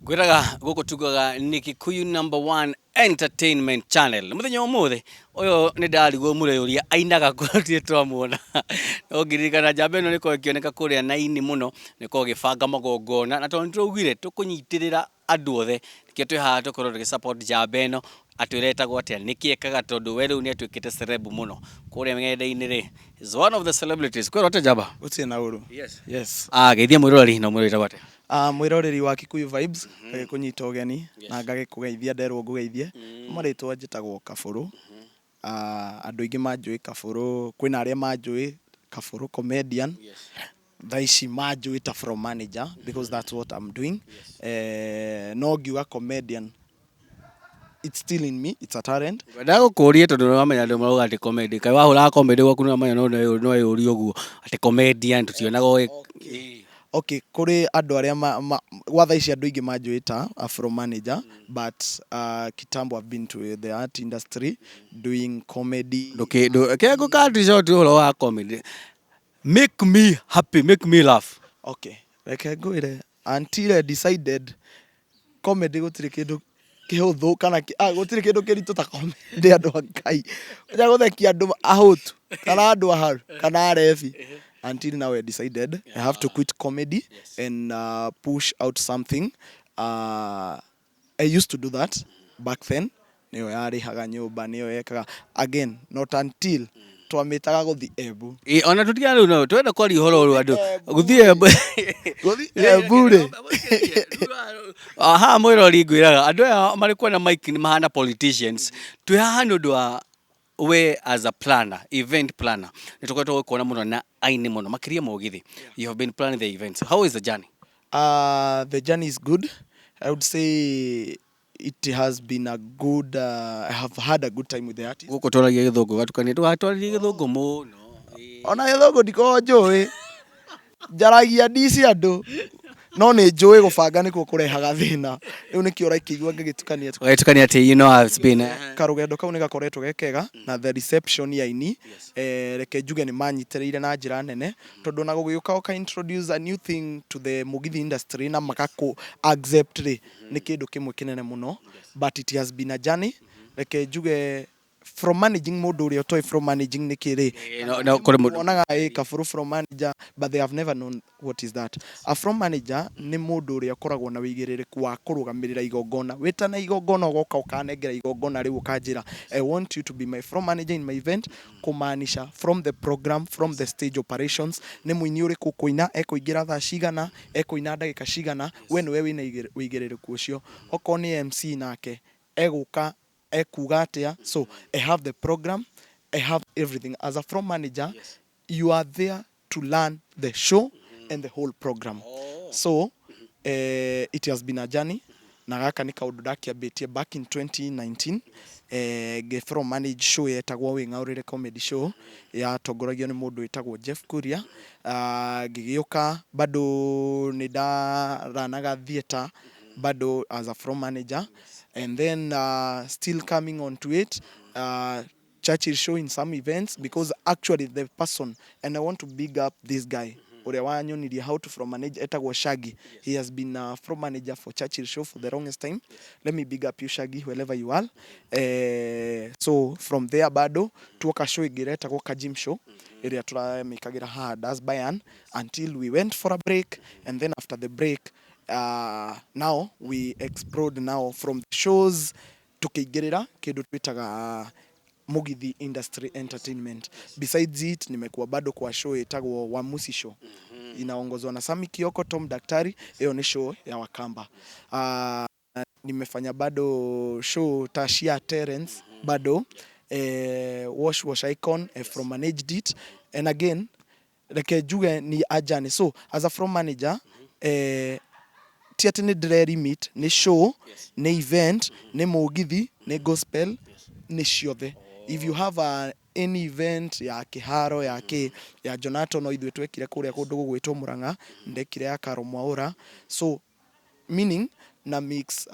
Ngwĩraga gũkũ tugaga nĩ Kikuyu number one entertainment channel. Mũthenya wa ũmũthĩ ũyũ nĩ ndarigwo mũreyũria ainaga kũ tũtirĩ twamuona. No ngĩririkana njamba ĩno nĩ ĩkoragwo ĩkĩoneka kũrĩa Naini mũno, nĩ ĩkoragwo ĩgĩbanga magongona na tondũ nĩ tũraugire tũkũnyitĩrĩra andũ othe, nĩkĩo twĩ haha tũkorwo tũgĩ support njamba ĩno, atwĩre etagwo atĩa, nĩkĩ ekaga tondũ we rĩu nĩ atuĩkĩte celeb mũno. Kũrĩa ng'enda-inĩ rĩ, is one of the celebrities. Kwĩrwo atĩa njamba? Gũtirĩ na ũru. Yes. Yes. Ah, geithia mwĩroreri na ũmwĩre wĩtagwo atĩa. Mwĩroreri wa Kikuyu Vibes, ngagĩkũnyita ũgeni na ngagĩkũgeithia nderwo ngũgeithie. Marĩtwa njĩtagwo Kabũrũ. Andũ aingĩ manjũĩ Kabũrũ, kwĩna arĩa manjũĩ Kabũrũ comedian. Thaa ici manjũĩ ta floor manager because that's what I'm doing. No ngiuga comedian, it's still in me, it's a talent. Ngwendaga gũkũria tondũ nĩ wamenya andũ marauga atĩ comedy, kaĩ wahũraga comedy gwaku nĩ wamenya no no ĩũrie ũguo atĩ comedian tũtionaga ũgĩ. Okay, kũrĩ andũ arĩa gwa thaa ici andũ aingĩ manjũĩ ta a floor manager, but kitambo I've been to the art industry doing comedy. Kĩa ngũkati short ũhoro wa comedy. Make me happy, make me laugh. Okay, reke ngwĩre, until I decided comedy gũtirĩ kĩndũ kĩhũthũ kana gũtirĩ kĩndũ kĩritũ ta comedy, andũ a Ngai. Ũja gũthekia andũ ahũtu kana andũ aharu kana arebi. Until now I decided I have to quit comedy and push out something. I used to do that back then, nĩyo yarĩhaga nyũmba, nĩyo yekaga again, not until twamĩtaga gũthi Embu. Ĩ, ona tũtiga rĩu no twenda kwaria ũhoro ũyũ andũ gũthiĩ Embu. Gũthi Embu rĩ. Haha mwĩrori ngwĩraga andũ aya marĩ kuona mic nĩ mahana politicians. Twĩ haha nĩ ũndũ wa we as a planner, event planner. Nĩ tũkoretwo gũkuona mũno na aini mũno makĩria mũgithi. You have been planning the events. How is the journey? The journey is good. I would say it has been a good, I have had a good time with the artist. Gũkũ twaragia gĩthũngũ gatukania ndũgatwarĩrie gĩthũngũ mũno. Ona gĩthũngũ ndikoragwo njũĩ, njaragia ndici andũ, no nĩ njũĩ gũbanga nĩkuo kũrehaga thĩna. Rĩu nĩkĩo ũrakĩigua ngĩgĩtukania. Ũgĩtukania atĩ you know how it's been. Karũgendo kau nĩ gakoretwo ge kega na the reception ya aini, reke njuge nĩ manyitĩrĩire na njĩra nene tondũ ona gũgĩũka ũka introduce a new thing to the mũgithi industry na magakũ accept rĩ, nĩ kĩndũ kĩmwe kĩnene mũno, but it has been a journey. Reke njuge from managing mũndũ ũrĩa ũtoĩ from managing nĩ kĩ rĩ, No kũrĩ mũndũ wonaga ĩ Kabũrũ from manager, but they have never known what is that. A from manager nĩ mũndũ ũrĩa ũkoragwo na wĩigĩrĩrĩku wa kũrũgamĩrĩra igongona. Wĩtana igongona ũgoka ũkanengera igongona rĩu ũkanjĩra, "I want you to be my from manager in my event," kũmaanisha from the program, from the stage operations, nĩ mũini ũrĩkũ ũkũina, ekũingĩra thaa cigana, ekũina ndagĩka cigana, we nĩwe wĩna wĩigĩrĩrĩku ũcio. Okorwo nĩ MC nake egũka ekuga atĩa. So I have the program, I have everything. As a floor manager, you are there to learn the show and the whole program. So it has been a journey na gaka nĩ kaũndũ ndakĩambĩtie back in 2019, ngĩ floor manage show yetagwo Wĩng'aũrĩre Comedy Show yatongoragio nĩ mũndũ wĩtagwo Jeff Kuria. Ngĩgĩũka bado nĩ ndaranaga theatre bado as a floor manager, and then still coming on to it, Churchill Show in some events, because actually the person, and I want to big up this guy ũrĩa wanyonirie how to floor manage, etagwo Shaggy. He has been a floor manager for Churchill Show for the longest time. Let me big up you, Shaggy, wherever you are. So from there bado tuoka show ĩngĩ ĩretagwo Kajim Show ĩrĩa tũramĩkagĩra haha Das Bayern until we went for a break, and then after the break, now we explode now from the shows tukĩingĩrĩra kĩndũ twĩtaga Mugithi Industry Entertainment. Besides it, nimekuwa bado kwa show ĩtagwo Wamusi Show. Inaongozwa na Sami Kioko, Tom Daktari, hiyo ni show ya Wakamba. Nimefanya bado show Tashia Terence bado, Wash Wash Icon, from managed it, and again reke njuge ni a journey. So as a floor manager, ti atĩ nĩ ndĩrelimit nĩ show, nĩ event, nĩ mũgithi, nĩ gospel, nĩ ciothe. If you have any event ya kĩharo ya kĩ ya Jonato, no ithuĩ twekire kũrĩa kũndũ gũgwĩtwo Murang'a, ndekire ya Karo Mwaũra, so meaning na mix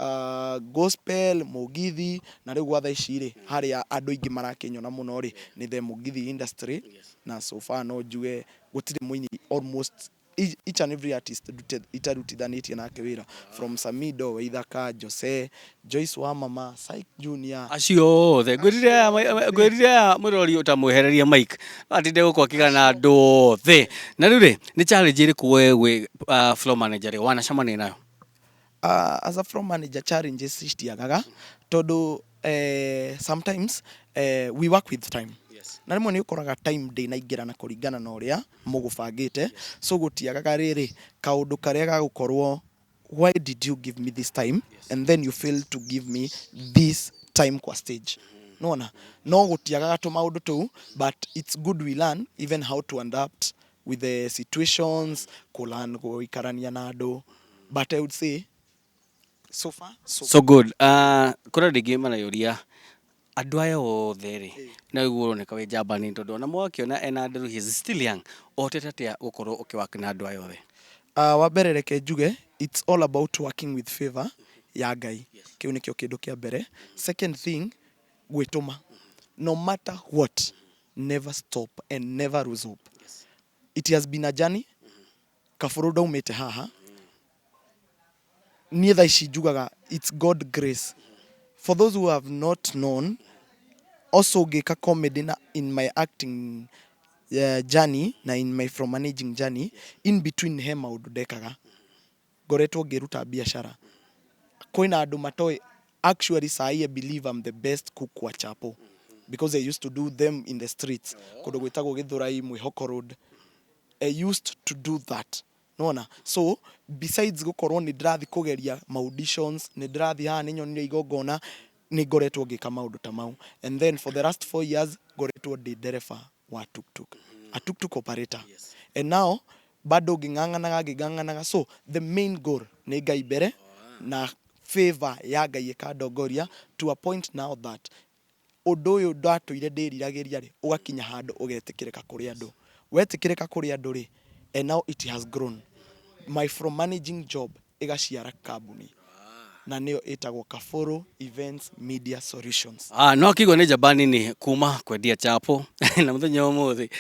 gospel, mũgithi, na rĩu gwa thaa ici rĩ, harĩa andũ aingĩ marakĩnyona mũno rĩ, nĩ the mũgithi industry. Na so far no njuge gũtirĩ mũini almost Each and every artist itarutithanĩtie nake wĩra, from Samido, Waithaka, Jose, Joyce wa Mama, Syke Junior. Acio othe ngwĩrire aya, ngwĩrire aya mũrori ũtamwehereria mike atinde gũkũ akĩgana andũ othe. Na rĩu rĩ, nĩ challenge ĩrĩkũ we gwĩ floor manager rĩ wanacemania nayo? As a floor manager, challenges citiagaga tondũ sometimes we work with time na rĩmwe nĩ ũkoraga time ndĩnaingĩrana kũringana na ũrĩa mũgũbangĩte, so gũtiagaga rĩrĩ kaũndũ karĩa gagũkorwo, "Why did you give me this time and then you failed to give me this time kwa stage?" Nona no gũtiagaga tũmaũndũ tũu, but it's good we learn even how to adapt with the situations, kũlearn gũikarania na andũ, but I would say so far so, So good. Kũrĩ andũ aingĩ mareyũria andũ aya othe rĩ, na ũguo ũroneka wĩ njamba nini, tondũ ona mwakĩona ena nderu, he is still young. Ũhotete atĩa gũkorwo ũkĩwork na andũ aya othe? Wa mbere reke njuge it's all about working with favor ya Ngai. Kĩu nĩkĩo kĩndũ kĩa mbere. Second thing, gwĩtũma. No matter what, never stop and never lose hope. It has been a journey. Kabũrũ ndaumĩte haha niĩ thaa ici njugaga it's God grace. For those who have not known also, ngĩka comedy na in my acting journey na in my from managing journey, in between he maũndũ ndekaga, ngoretwo ngĩruta biacara. Kwĩna andũ matoĩ actually sahi I believe I'm the best cook wa chapo because I used to do them in the streets, kũndũ gwĩtagwo Gĩthũrai, Mwĩhoko Road. I used to do that, nona. So besides gũkorwo nĩ ndĩrathiĩ kũgeria ma auditions, nĩ ndĩrathiĩ haha, nĩ nyonire igongona, nĩ ngoretwo ngĩka maũndũ ta mau. And then for the last 4 years ngoretwo ndĩ ndereba wa tuktuk, a tuktuk operator, and now bado ngĩng'ang'anaga ngĩng'ang'anaga. So the main goal nĩ Ngai mbere na favor ya Ngai ĩkandongoria to a point now that ũndũ ũyũ ndatũire ndĩriragĩria rĩ, ũgakinya handũ ũgetĩkĩrĩka kũrĩ andũ. Wetĩkĩrĩka kũrĩ andũ rĩ, and now it has grown, my from managing job ĩgaciara kambuni na nĩyo ĩtagwo Kaburu Events Media Solutions. Ah, no akĩigua nĩ njamba nini kuma kwendia chapo na mũthenya ũmũthĩ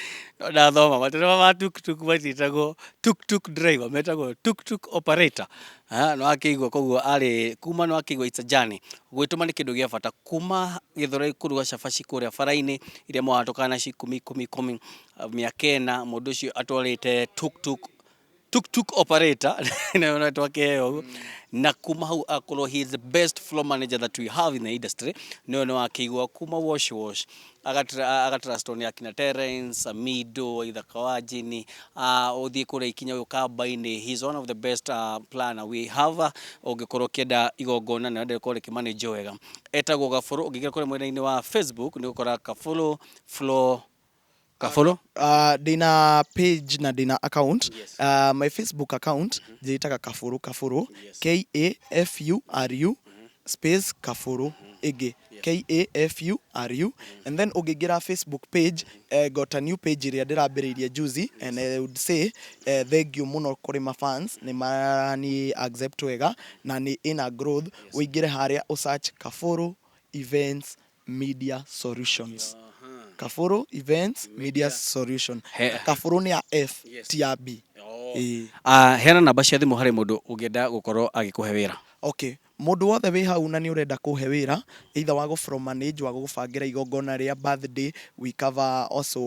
no ndathoma matereba ma tuktuk matiĩtagwo tuktuk driver, metagwo tuktuk operator. Ah, no akĩigua koguo arĩ kuma, no akĩigua it's a journey. Gwĩtũma nĩ kĩndũ gĩa bata, kuma Gĩthũrai kũruga cabaci kũrĩa bara-inĩ iria mwatũkana nacio ikũmi ikũmi ikũmi, mĩaka 4 mũndũ ũcio atwarĩte tuktuk, tuktuk operator na twakĩheo ũguo, na kuma hau akorwo he is the best floor manager that we have in the industry. Nĩwe nĩ wakĩigua kuma wash wash agatrustwo nĩ akina Terence Amido, Ithaka wa Jini, ũthiĩ kũrĩa ikinya Ũkamba-inĩ. He is one of the best planner we have. Ũngĩkorwo ũkĩenda igongona na ũrenda rĩkorwo rĩkĩmanage wega, etagwo Gabũrũ. Ũngĩingĩra kũrĩa mwena-inĩ wa Facebook nĩ ũgũkora Kabũrũ Floor, Kabũrũ. Ndĩna page na ndĩna account. My Facebook account njĩtaga Kaburu Kaburu, Kafuru space Kaburu ĩngĩ, Kafuru. And then ũngĩingĩra Facebook page, got a new page ĩrĩa ndĩrambĩrĩirie juzi, and I would say thank you mũno kũrĩ ma fans, nĩ marani accept wega na nĩ ĩna growth. Ũingĩre harĩa ũsearch Kaburu Events Media Solutions, Kaburu Events Media Solution. Kaburu nĩ ya F, ti ya B. Ĩĩ. Heana namba cia thimũ harĩ mũndũ ũngĩenda gũkorwo agĩkũhe wĩra. Okay, mũndũ wothe wĩ hau na nĩ ũrenda kũhe wĩra, either wa gũ from manage, wa gũgũbangĩra igongona rĩa birthday, we cover also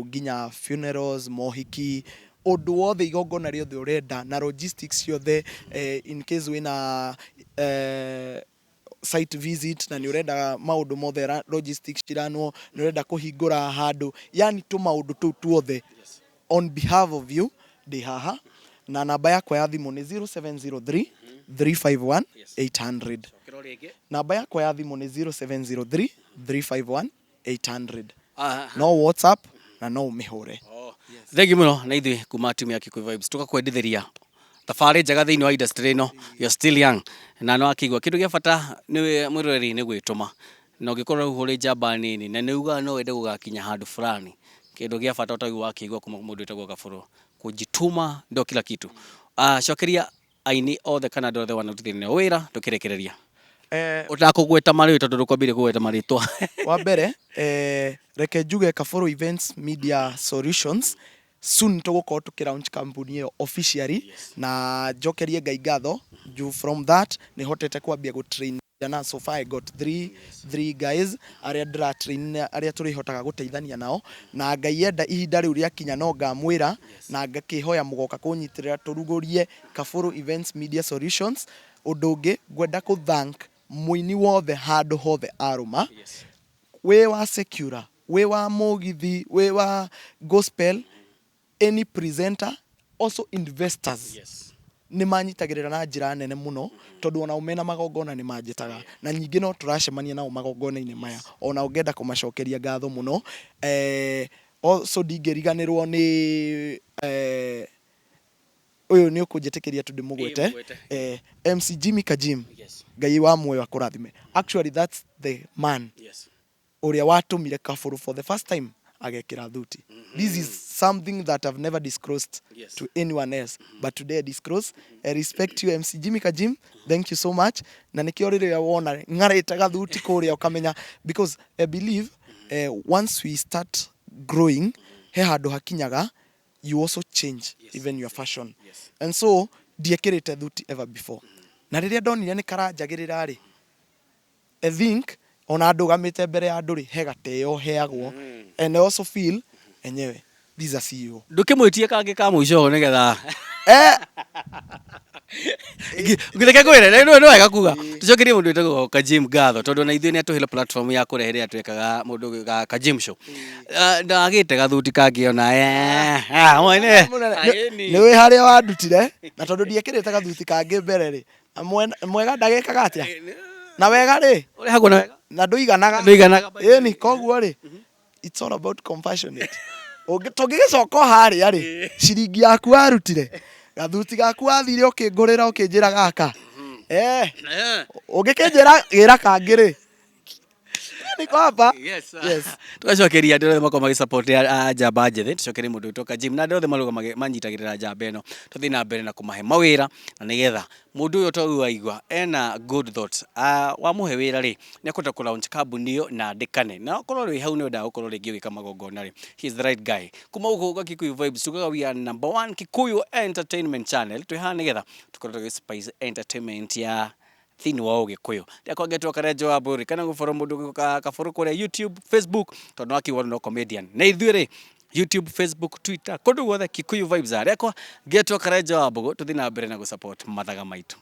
nginya funerals, mohiki, ũndũ wothe, igongona rĩothe ũrenda na logistics ciothe, in case wĩna site visit na nĩ ũrenda maũndũ mothe logistics ciranwo, nĩ ũrenda kũhingũra handũ, yani tũmaũndũ tũu tuothe, on behalf of you ndĩ haha, na namba yakwa ya thimũ nĩ 0703 351 800. Namba yakwa ya thimũ nĩ 0703 351 800. No WhatsApp na no ũmĩhũre. Thengi mũno. Na ithuĩ kuma timu ya Kikuyu Vibes tũgakwendithĩria thabarĩ njega thĩinĩ wa industry ĩno. You're still young na no akĩigua kĩndũ gĩa bata nĩ mwĩroreri nĩ gwĩtũma, na ũngĩkorwo rĩu ũrĩ njamba nini na nĩ ugaga no wende gũgakinya handũ fulani, kĩndũ gĩa bata ũtagĩrĩirwo wakĩigua kuma mũndũ wĩtagwo Gabũrũ, kujituma ndio kila kitu. Cokeria aini othe kana andũ othe wanarutithania nao wĩra tũkĩrĩkĩrĩria. Ũtakũgweta marĩtwa tondũ ndũkwambire kũgweta marĩtwa. Wa mbere, reke njuge Kaburu Events Media Solutions. Soon tũgũkorwo tũkĩ launch kambuni ĩyo officially. Na njokerie Ngai ngatho juu from that nĩ hotete kwambia gũ train na so far I got three guys arĩa ndĩra train, arĩa tũrĩhotaga gũteithania nao. Na Ngai enda, ihinda rĩu rĩakinya no ngamwĩra na ngakĩhoya mũgoka kũnyitĩrĩra tũrugũrie Kaburu Events Media Solutions. Ũndũ ũngĩ ngwenda kũ thank mũini wothe handũ hothe arũma, wĩ wa secular, wĩ wa mũgithi, wĩ wa gospel, any presenter, also investors nĩ manyitagĩrĩra na njĩra nene mũno, tondũ onao mena magongona nĩ manjĩtaga, na nyingĩ no tũracemania nao magongona-inĩ maya, onao ngenda kũmacokeria ngatho mũno. Also ndingĩriganĩrwo nĩ ũyũ, nĩ ũkũnjĩtĩkĩria tu ndĩmũgwete? Mũgwete. MC Jimmy Kajim. Ngai wa muoyo akũrathime. Actually, that's the man ũrĩa watũmire Kaburu for the first time agekĩra thuti. This is something that I've never disclosed to anyone else, but today I disclose. I respect you, MC Jimmy Kajim, thank you so much. Na nĩkĩo rĩrĩa wona ng'arĩte gathuti kũrĩa ũkamenya, because I believe once we start growing, he handũ hakinyaga you also change even your fashion. And so ndiekĩrĩte thuti ever before, na rĩrĩa ndonire nĩ karanjagĩrĩra rĩ, I think ona ndũgamĩte mbere ya andũ rĩ, he gatĩo heagwo, and I also feel enyewe this is a CEO. Ndũkĩmwĩtie kangĩ ka mũico nĩgetha ngĩreke kwĩre nĩ wega kuga tũcokerie mũndũ wĩtagwo Kajim ngatho, tondũ ona ithuĩ nĩ atũheire platform ya kũrehe rĩrĩa twekaga mũndũ ga Kajim show. Ndagĩte gathuti kangĩ ona mwene. Nĩ wĩ harĩa wandutire, na tondũ ndiekĩrĩte gathuti kangĩ mbere rĩ, mwega ndagĩkaga atĩa na wega rĩ? Ũrehagwo na wega. Na ndũiganaga. Ndũiganaga. Ĩni koguo rĩ, it's all about compassionate. Tũngĩgĩcoka o harĩa rĩ, ciringi yaku warutire, gathuti gaku wathire ũkĩngũrĩra, ũkĩnjĩra gaka, ũngĩkĩnjĩra gĩra kangĩ rĩ, niko hapa. Yes. Tũgacokeria andũ othe makorwo magĩsupport a njamba njĩthĩ, tũcokerie mũndũ wĩtwo Kajim na andũ othe marũgamaga manyitagĩrĩra njamba ĩno, tũthiĩ na mbere na kũmahe mawĩra, na nĩgetha mũndũ ũyũ to ũyũ aigua ena good thoughts, wamũhe wĩra rĩ, nĩ akũhota kũ launch kambuni ĩyo na andĩkane, na okorwo wĩ hau nĩ wendaga gũkorwo rĩngĩ ũgĩka magongona rĩ, he is the right guy. Kuma gũkũ gwa Kikuyu Vibes tugaga we are number one Kikuyu entertainment channel. Twĩ haha nĩgetha tũkorwo tũgĩ spice entertainment ya thĩinĩ wa ũgĩkũyũ. Rĩakwa ngetwo Karenjo wa Mbũri, kana gũborwo mũndũ Kabũrũ kũrĩa YouTube, Facebook, tondũ wakiuga no comedian na ithuĩ rĩ, YouTube, Facebook, Twitter, kũndũ guothe Kikuyu Vibes. Rĩakwa ngetwo Karenjo wa Mbũgũ. Tũthiĩ na mbere na gũ support mathaga maitũ.